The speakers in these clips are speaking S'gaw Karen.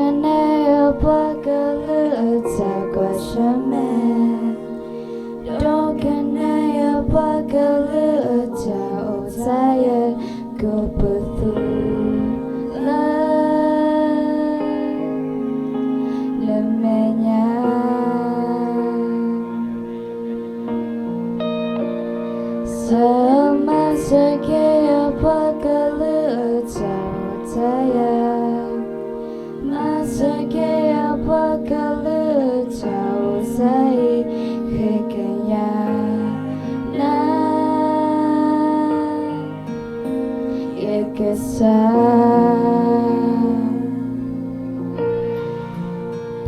ဒိကနၣ်ယပှၤကလုာ်အတၢ်ကွၢ်ဆၢၣ်မဲာ်, ဒိကနၣ်ယပှၤကလုာ်အတၢ်အိၣ်သးယဲၢ် ကပသူလၢ နမဲာ်ညါ စၢမၤစၢၤက့ၤယပှၤကလုာ်အတၢ်အိၣ်သးယဲၢ်, မၤစၢၤက့ၤယပှၤကလုာ်အတၢ်အိၣ်သးအံၤ ဃ့ကညးနၤ ယကစၢ်.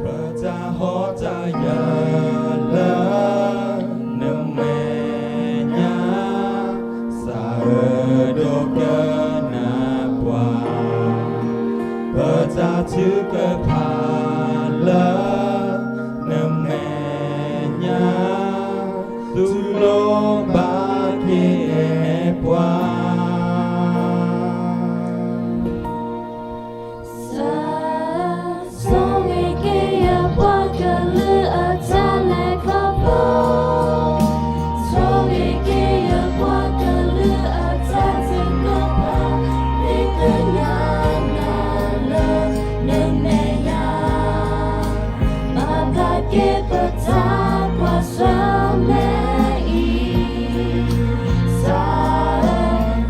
ပတၢ်ဟီၣ်တၢ်ယၢၤလၢနမဲာ်ညါ, စးဒိကနၣ်ပှၤ, ပတၢ်ထုကဖၣ်လၢနမဲာ်ညါ, တူၢ်လိာ်ဘၣ်က့ၤပှၤ စၢ, ဆိၣ်ဂ့ၤက့ၤယပှၤကလုာ်အတၢ်လဲၤခီဖျိ, ဆိၣ်ဂ့ၤက့ၤယပှၤကလုာ်အတၢ်ထုကဖၣ်, ဃ့ကညးနၤလၢနမဲာ်ညါ, မၤဘျါက့ၤပတၢ်ကွၢ်ဆၢၣ်မဲာ်အံၤ, စၢ,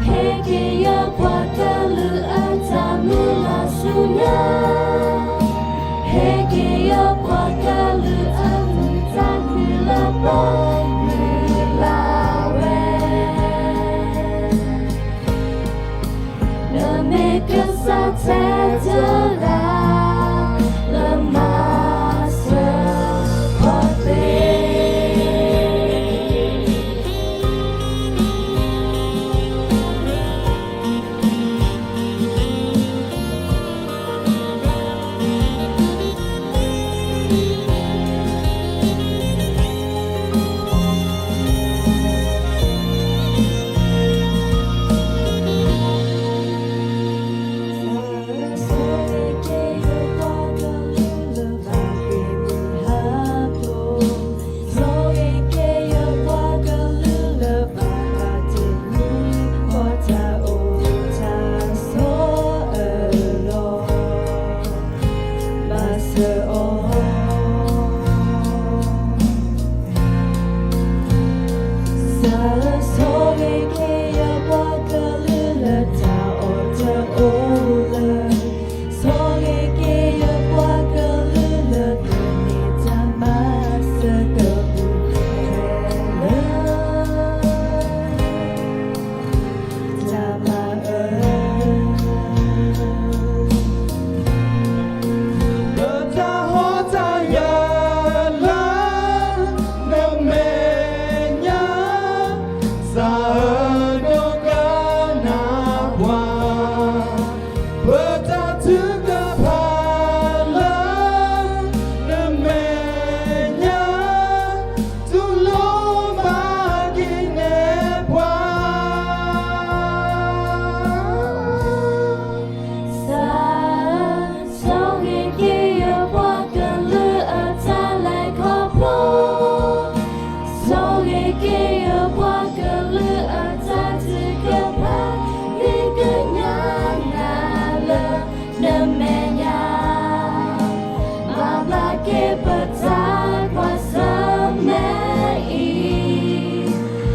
ဟ့ၣ်က့ၤယပှၤကလုာ်အတၢ်မုၢ်လၢ်ဆူညါ, ဟ့ၣ်က့ၤယပှၤကလုာ်အတၢ်မုၢ်လၢ်ပၢၢ်မုၢ်လၢ်ဝဲ နမ့ၢ်ကစၢ်ထဲတဂၤ လၢမၤစၢၤပှၤသ့. မၤစၢၤအီၤ, စၢ, ဆိၣ်ဂ့ၤက့ၤယပှၤကလုာ်လၢတၢ်အီၣ်တအိၣ်လၢၤ, ဆိၣ်ဂ့ၤက့ၤယပှၤကလုာ်လၢကန့ၢ်တၢ်မၤစၢၤကပူၤဖျဲးလၢ တၢ်မၤအၢ, လၢတၢ်ဟီၣ်တၢ်ယၢၤလၢနမဲာ်ညါ, စးဒိကနၣ်ပှၤ, ပတၢ်ထုကဖၣ်လၢနမဲာ်ညါ, တူၢ်လိာ်ဘၣ်က့ၤန့ၢ်ပှၤ စၢ, ဆိၣ်ဂ့ၤက့ၤယပှၤကလုာ်အတၢ်လဲၤခီဖျိ, ဆိၣ်ဂ့ၤက့ၤယပှၤကလုာ်အတၢ်ထုကဖၣ်, ဃ့ကညးနၤလၢနမဲာ်ညါ, မၤဘျါက့ၤပတၢ်ကွၢ်ဆၢၣ်မဲာ်အံ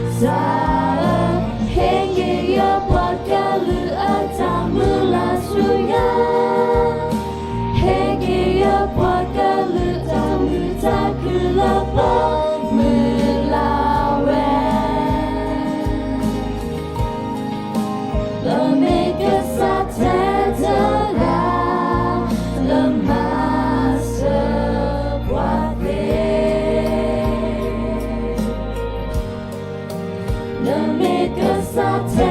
ၤ, စၢ, ဟ့ၣ်က့ၤယပှၤကလုာ်အတၢ်မုၢ်လၢ်ဆူညါ, ဟ့ၣ်က့ၤယပှၤကလုာ်တၢ်မုာ်တၢ်ခုၣ်လၢပၢၢ်မုၢ်လၢ်ဝဲ လၢမ့ၢ်ကစၢ်ထဲတဂၤ လၢမၤစၢၤပှၤသ့, လၢမ့ၢ်ကစၢ်ထဲ